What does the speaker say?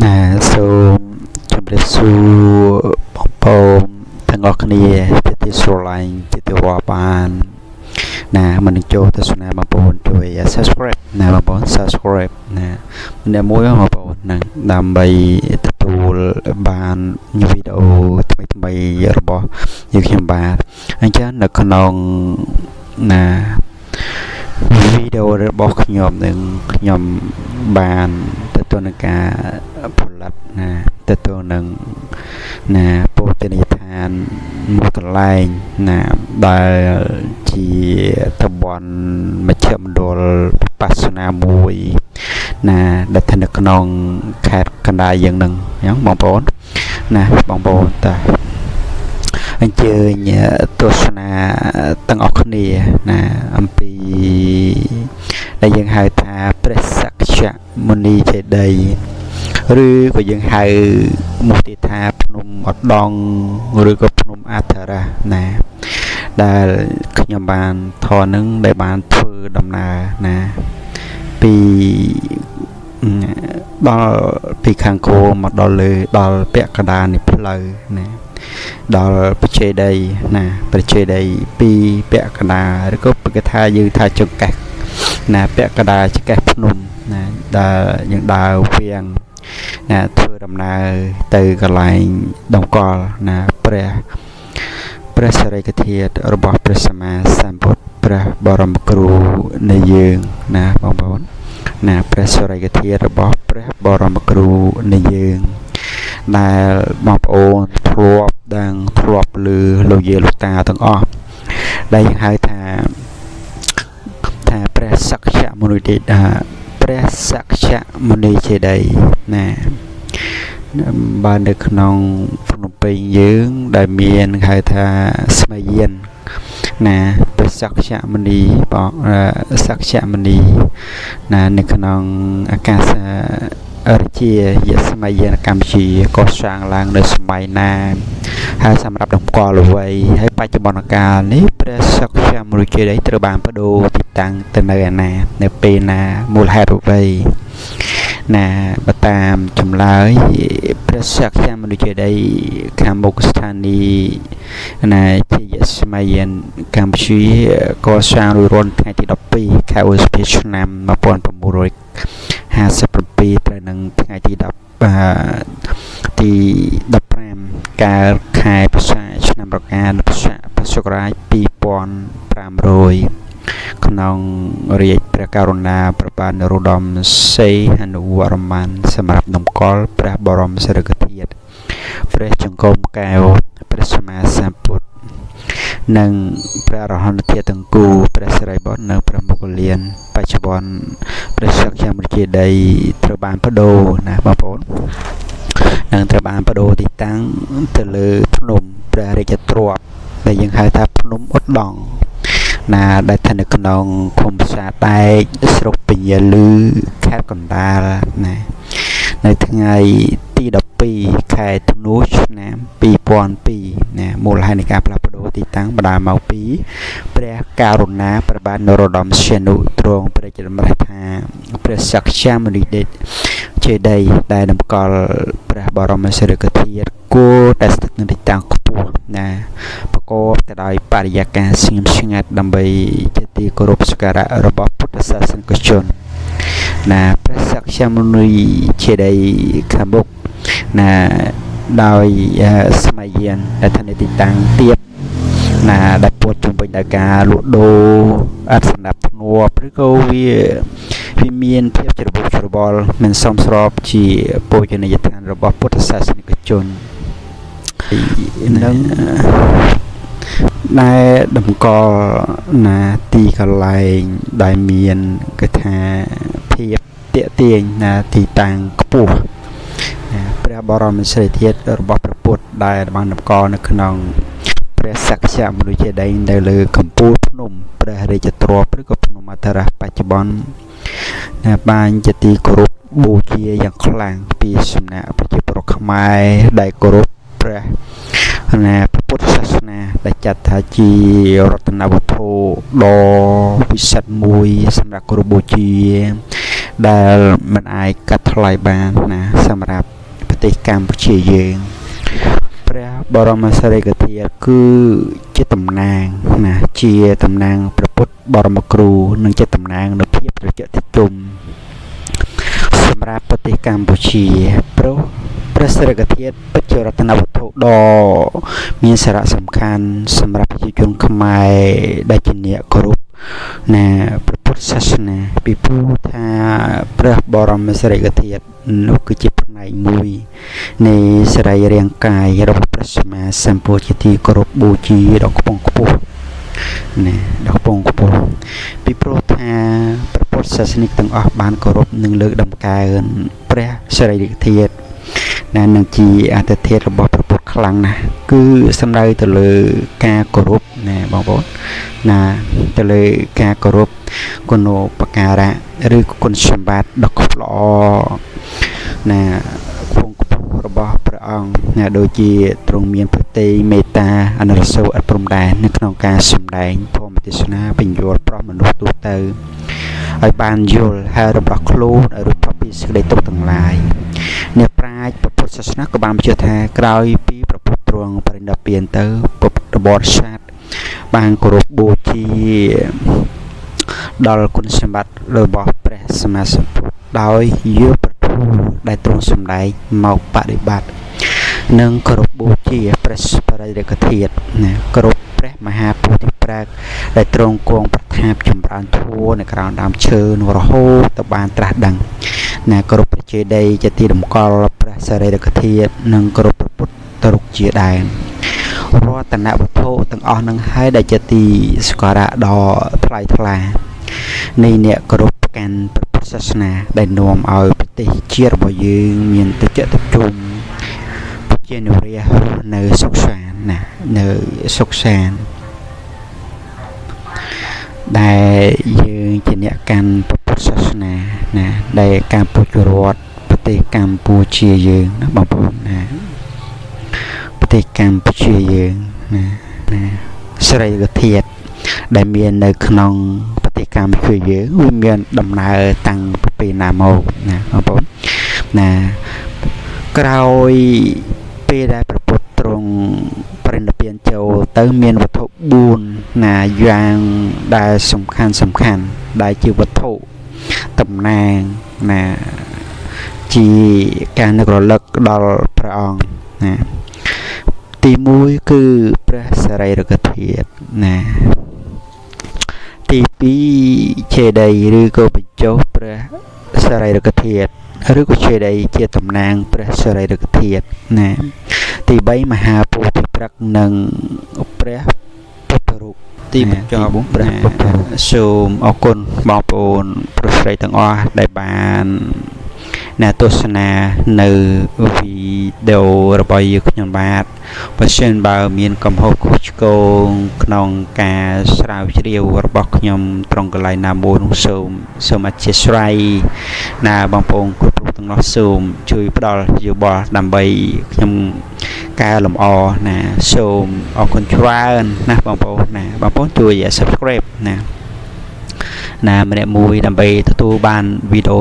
ណាសូមជម្រាបសួរបងប្អូនទាំងអស់គ្នាជាទីស្រឡាញ់ជាទីរាប់បានណាមិននឹងចូលទស្សនាបងប្អូនជួយ Subscribe ណាបងប្អូន Subscribe ណាម្នាក់មួយបងប្អូននឹងដើម្បីទទួលបានវីដេអូថ្មីៗរបស់យើងខ្ញុំបាទអញ្ចឹងនៅក្នុងណាវីដេអូរបស់ខ្ញុំនឹងខ្ញុំបានទទួលនឹងការផលិតណាទទួលនឹងណាពោធិនីយដ្ឋានមួយកន្លែងណាដែលជាតំបន់មជ្ឈមណ្ឌលវិបស្សនាមួយណាដែលស្ថិតនៅក្នុងខេត្តកណ្ដាលយើងនឹងអញ្ចឹងបងប្អូនណាបងប្អូនតាអញ្ជើញទស្សនាទាំងអស់គ្នាណាអំពីដែលយើងហៅថាព្រះសក្យមុនីចេតិយឬក៏យើងហៅមួយទៀតថាភ្នំឧដុង្គឬក៏ភ្នំអធរៈណាដែលខ្ញុំបានថតនឹងដែលបានធ្វើដំណើរណាពីដល់ពីខាងគោមកដល់លើដល់ពាក់កណ្ដាលនៃផ្លូវណាដល់បច្ចេតីណាបច្ចេតីពីពាក់កណ្ដាលឬក៏គេថាយើងថាចង្កេះណាពាក់កណ្ដាលចង្កេះភ្នំណាដែលយើងដើរវៀងណាធ្វើដំណើរទៅកន្លែងតម្កល់ណាព្រះព្រះសារីកធាតុរបស់ព្រះសម្មាសម្ពុទ្ធព្រះបរមគ្រូនៃយើងណាបងប្អូនណាព្រះសារីកធាតុរបស់ព្រះបរមគ្រូនៃយើងដែលបងប្អូនធ្លាប់ដឹងធ្លាប់ឮលោកយាយលោកតាទាំងអស់ដែលយើងហៅថាព្រះសក្យមុនីទេព្រះសក្យមុនីចេតិយណាបើនៅក្នុងភ្នំពេញយើងដែលមានហៅថាស្មៃយានណាព្រះសក្យមុនីបងសក្យមុនីណានៅក្នុងអាកាសរាជាយសម័យយានកម្ពុជាកសាងឡើងនៅសម័យណាហើយសម្រាប់តម្កល់អ្វីហើយបច្ចុប្បន្នកាលនេះព្រះសក្យមុនីចេតិយត្រូវបានបដូរទីតាំងទៅនៅឯណានៅពេលណាមូលហេតុអ្វីណាបើតាមចម្លើយព្រះសក្យមុនីចេតិយខាងមុខស្ថានីយ៍ណាជាយសម័យយានកម្ពុជាកសាងរួចរាល់ថ្ងៃទី12ខែឧសភាឆ្នាំ1957ត្រូវនឹងថ្ងៃទី10ទី15កើតខែពិសាឆ្នាំរកានុស័កពុទ្ធសករាជ2500ក្នុងរាជព្រះករុណាព្រះបាទនរោត្តមសីហនុវរ្ម័នសម្រាប់តម្កល់ព្រះបរមសារីរិកធាតុព្រះចង្កូមកែវព្រះសម្មាសម្ពុទ្ធនិងព្រះអរហន្តធាតុទាំងគូព្រះសិរីបុត្រនិងព្រះមោគលានបច្ចុប្បន្នព្រះសក្យមុនីចេតិយត្រូវបានបដូរណាបងប្អូននឹងត្រូវបានបដូរទីតាំងទៅលើភ្នំព្រះរាជទ្រព្យដែលយើងហៅថាភ្នំឧដុង្គណាដែលស្ថិតនៅក្នុងឃុំផ្សារដែកស្រុកពញាលឺខេត្តកណ្ដាលណានៅថ្ងៃទី12ខែធ្នូឆ្នាំ2002ណាមូលហេតុនៃការផ្លាស់ប្ដូរទីតាំងបណ្ដាលមកពីព្រះករុណាព្រះបាទនរោត្តមសីហនុទ្រង់ព្រះរាជតម្រិះថាព្រះសក្យមុនីចេតិយដែលតម្កល់ព្រះបរមសារីរិកធាតុគួរតែស្ថិតនៅទីតាំងខ្ពស់ណាប្រកបទៅដោយបរិយាកាសស្ងៀមស្ងាត់ដើម្បីជាទីគោរពសក្ការៈរបស់ពុទ្ធសាសនិកជនណាព្រះសក្យមុនីចេតិយខាងមុខណាដោយសម័យយានដែលស្ថិតនៅទីតាំងទាបណាដែលពួតជុំវិញដោយការលក់ដូរអត់សម្រាប់ធ្នាប់ឬក៏វាមានភាពច្របូកច្របល់មិនសមស្របជាពោជនីយដ្ឋានរបស់ពុទ្ធសាសនិកជននឹងដែលតម្កល់ណាទីកន្លែងដែលមានគេថាភាពទាក់ទាញណាទីតាំងខ្ពស់ណាព្រះបរមសារីរិកធាតុរបស់ព្រះពុទ្ធដែលបានតម្កល់នៅក្នុងព្រះសក្យមុនីចេតិយនៅលើកំពូលភ្នំព្រះរាជទ្រព្យឬក៏ភ្នំអធរៈបច្ចុប្បន្នណាបានជាទីគោរពបូជាយ៉ាងខ្លាំងពីសំណាក់ប្រជាពលរដ្ឋខ្មែរដែលគោរពព្រះណាព្រះពុទ្ធសាសនាដែលចាត់ថាជារតនវត្ថុដ៏ពិសិដ្ឋមួយសម្រាប់គោរពបូជា ដែលមិនអាចកាត់ថ្លៃបានណាសម្រាប់ប្រទេសកម្ពុជាយើងព្រះបរមសារីរិកធាតុគឺជាតំណាងណាជាតំណាងព្រះពុទ្ធបរមគ្រូនិងជាតំណាងនូវភាពត្រជាក់ត្រជុំសម្រាប់ប្រទេសកម្ពុជាព្រោះព្រះសារីរិកធាតុពិតជារតនវត្ថុដ៏មានសារៈសំខាន់សម្រាប់ប្រជាជនខ្មែរដែលជាអ្នកគោរពណាព្រះពុទ្ធសាសនាពីព្រោះថាព្រះបរមសារីរិកធាតុនោះគឺជាផ្នែកមួយនៃសរីរាង្គកាយរបស់ព្រះសម្មាសម្ពុទ្ធជាទីគោរពបូជាដ៏ខ្ពង់ខ្ពស់ណាដ៏ខ្ពង់ខ្ពស់ពីព្រោះថាព្រះពុទ្ធសាសនិកទាំងអស់បានគោរពនិងលើកតម្កើងព្រះសារីរិកធាតុណានឹងជាអត្តធាតុរបស់ព្រះពុទ្ធខ្លាំងណាស់គឺសំដៅទៅលើការគោរពណាបងប្អូនណាទៅលើការគោរពគុណូបការៈឬគុណសម្បត្តិដ៏ខ្ពស់ល្អណាខ្ពង់ខ្ពស់របស់ព្រះអង្គណាដូចជាទ្រង់មានប្រតិមេត្តាអនុរសោឥតព្រំដែននៅក្នុងការសម្ដែងធម៌ទេសនាបញ្យល់ប្រោះមនុស្សទូទៅឲ្យបានយល់ហើយរំដោះខ្លួនឲ្យរួចផុតពីសេចក្តីទុក្ខទាំងឡាយអ្នកប្រាជ្ញពុទ្ធសាសនាក៏បានបញ្ជាក់ថាក្រោយពីព្រះពុទ្ធទ្រង់បរិនិព្វានទៅពុទ្ធបរិស័ទបានគោរពបូជាដល់គុណសម្បត្តិរបស់ព្រះសម្មាសម្ពុទ្ធដោយយកប្រធូដែលទ្រង់សម្ដែងមកបដិបត្តិនិងគោរពបូជាព្រះបរិរិកធាតុណាគោរពព្រះមហាពោធិព្រឹក្សដែលទ្រង់គង់ប្រថាប់ចម្រើនធម៌នៅក្រោមដើមឈើនោះរហូតទៅបានត្រាស់ដឹងណាគោរពព្រះចេតិយជាទីតម្កល់ព្រះសារីរិកធាតុនិងគោរពព្រះពុទ្ធរូបជាដើមរតនវត្ថុទាំងអស់នឹងហើយដែលជាទីសក្ការៈដ៏ថ្លៃថ្លានៃអ្នកគោរពកាន់ព្រះពុទ្ធសាសនាដែលនាំឲ្យប្រទេសជាតិរបស់យើងមានត្រជាក់ត្រជុំប្រជានុរាស្ត្ររស់នៅសុខសាន្តណានៅសុខសាន្តដែលយើងជាអ្នកកាន់ព្រះពុទ្ធសាសនាណាដែលកម្ពុជារដ្ឋប្រទេសកម្ពុជាយើងណាបងប្អូនណាប្រទេសកម្ពុជាយើងណាណាសារីរិកធាតុដែលមាននៅក្នុងប្រទេសកម្ពុជាយើងវាមានដំណើរតាំងពីពេលណាមកណាបងប្អូនណាក្រោយពេលដែលព្រះពុទ្ធទ្រង់បរិនិព្វានចូលទៅមានវត្ថុ4ណាយ៉ាងដែលសំខាន់ដែលជាវត្ថុតំណាងណាជាការនឹករលឹកដល់ព្រះអង្គណាទី1គឺព្រះសារីរិកធាតុណាទី2ចេតិយឬក៏បញ្ចុះព្រះសារីរិកធាតុឬក៏ចេតិយជាតំណាងព្រះសារីរិកធាតុណាទី3មហាពោធិព្រឹក្សនិងព្រះពុទ្ធរូបទីបញ្ចប់ព្រះពុទ្ធរូបសូមអរគុណបងប្អូនប្រុសស្រីទាំងអស់ដែលបានអ្នកទស្សនានៅវីដេអូរបស់យើងខ្ញុំបាទបើសិនបើមានកំហុសខុសឆ្គងក្នុងការស្រាវជ្រាវរបស់ខ្ញុំត្រង់កន្លែងណាមួយនោះសូមអធ្យាស្រ័យណាបងប្អូនគ្រប់រូបទាំងអស់សូមជួយផ្ដល់យោបល់ដើម្បីខ្ញុំកែលម្អណាសូមអរគុណច្រើនណាបងប្អូនណាបងប្អូនជួយ Subscribe ណាណាម្នាក់មួយដើម្បីទទួលបានវីដេអូ